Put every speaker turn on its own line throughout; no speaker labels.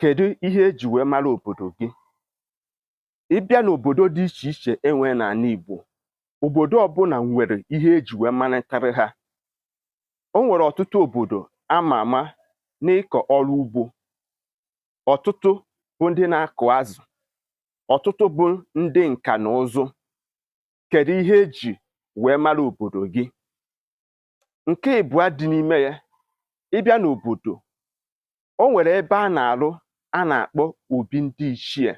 Kedu ihe eji wee mara òbòdò gị? Ị bịa n'òbòdo dị ichè ichè e nwee n'àna Ìgbò, òbòdo ọbụnà nwèrè ihe ejì wee marakarị ha. O nwèrè ọ̀tụtụ òbòdò ama àma n'ịkọ̀ ọrụ ugbȯ, ọ̀tụtụ bụ ndị na-akụ̀ azụ̀, ọ̀tụtụ bụ ndị ǹkà nà ụzụ. Kèdu ihe ejì wee mara òbòdò gị? Nke ịbụa dị n'ime ya, ị bịa n'òbòdò, o nwèrè ebe a nà-àrụ a nà-àkpọ òbi ndị ichie.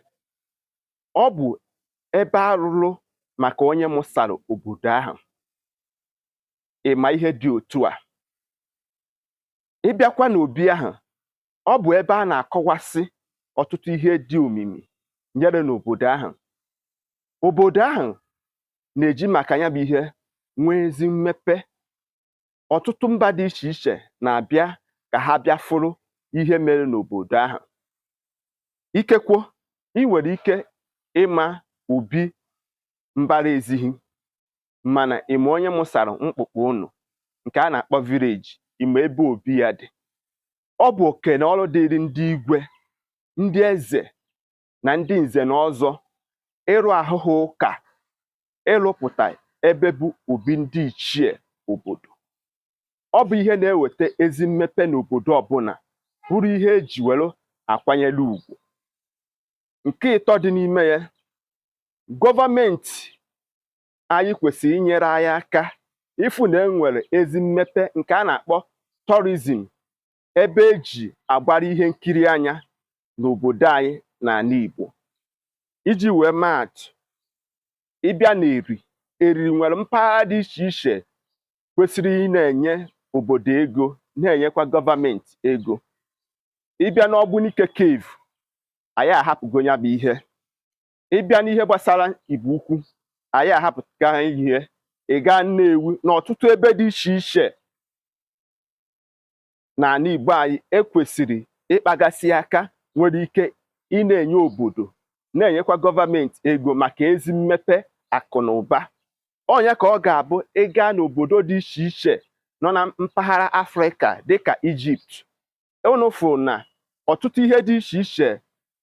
Ọ bụ̀ ebe arụrụ màkà onye mụsàrà òbòdò ahụ̀. Ị mà ihe dị òtu à? Ị bịakwa n'òbi ahụ̀, ọ bụ̀ ebe a nà-àkọwasị ọ̀tụtụ ihe dị òmìmì nyere n'òbòdò ahụ̀. Òbòdò ahụ̀ nà-èji màkà ya bụ̀ ihe nwee ezi mmepe. Ọ̀tụtụ mba dị ichè ichè nà-àbịa kà ha bịa fụrụ ihe mere n'òbòdò ahụ̀. Ikekwo ị nwèrè ike ịma òbi mbara ezighi, mànà ị̀ mà onye mụsàrà mkpụkpụ ụnụ nke a na-akpọ village, ị ma ebe obi ya dị. Ọ bụ oke na ọrụ dịịrị ndị igwe, ndị eze na ndị nze na ọzọ ịrụ ahụ ha ụka ịrụpụta ebe bụ obi ndị ichie obodo. Ọ bụ ihe na-eweta ezi mmepe n'obodo ọbụla, bụrụ ihe eji were akwanyere ugwu. Nke ịtọ dị n'ime ya, gọọmenti anyị kwesịrị inyere anyị aka ịfụ na e nwere ezi mmepe nke a na-akpọ tourism, ebe eji agbara ihe nkiri anya n'obodo anyị n'ala Igbo. Iji wee maa atụ, ị bịa n'Eri, Eri nwere mpaghara dị iche iche kwesịrị ị na-enye obodo ego, na-enyekwa gọọmenti ego. Ị bịa n'Ogbunike Cave, anyị ahapụgo ya bụ ihe. Ị bịa n'ihe gbasara Igbo Ukwu, anyị ahapụga ihe. Ị gaa Nnewi na ọtụtụ ebe dị iche iche n'ala Igbo anyị ekwesịrị ịkpagasị aka nwere ike ị na-enye obodo, na-enyekwa gọọmenti ego maka ezi mmepe akụ na ụba. Ọ ya ka ọ ga-abụ ị gaa n'obodo dị iche iche nọ na mpaghara Afrịka dịka Ijipt, unu fụ na ọtụtụ ihe dị iche iche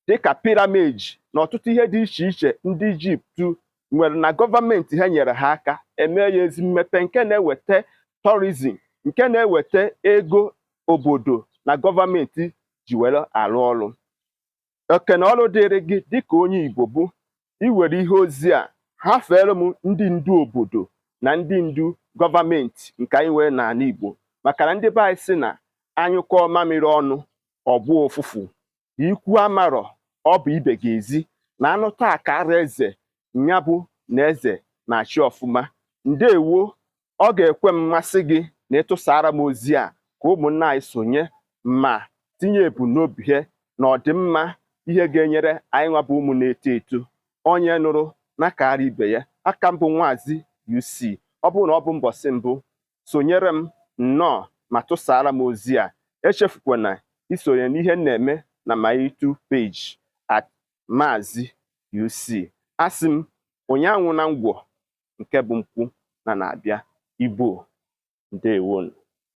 dịka pyramid na ọtụtụ ihe dị iche iche ndị Ijipt nwere na gọọmenti ha nyere ha aka eme ya ezi mmepe nke na-eweta tourism, nke na-eweta ego obodo na gọọmenti ji were arụ ọrụ. Oke na ọrụ dịrị gị dịka onye Igbo bụ iwere ihe ozi a hafeere m ndị ndu obodo na ndị ndu gọọmenti nke anyị nwere n'ala Igbo, maka na ndị be anyị sị na anyụkọọ mamịrị ọnụ ọ gbụọ ụfụfụ, ikwu amarọ ọ bụ ibe ga-ezi, na anụ taa ka ara eze nya bụ na eze na-achị ọfụma. Ndewo, ọ ga-ekwe m mmasị gị na ịtụsara m ozi a ka ụmụnna anyị sonye ma tinye ebumnobi ha na ọdịmma ihe ga-enyere anyị nwa bụ ụmụ na-eto eto. Onye nụrụ na kara ibe ya. Aka mbụ Nwaazị UC. Ọ bụrụ na ọ bụ mbọsị mbụ sonyere m, nnọọ, ma tụsara m ozi a. Echefukwana isonye n'ihe m na-eme na my YouTube page at Maazị UC. Asị m onye anwụ na ngwọ nke bụ nkwụ na na-abịa. Igbo, ndewonu.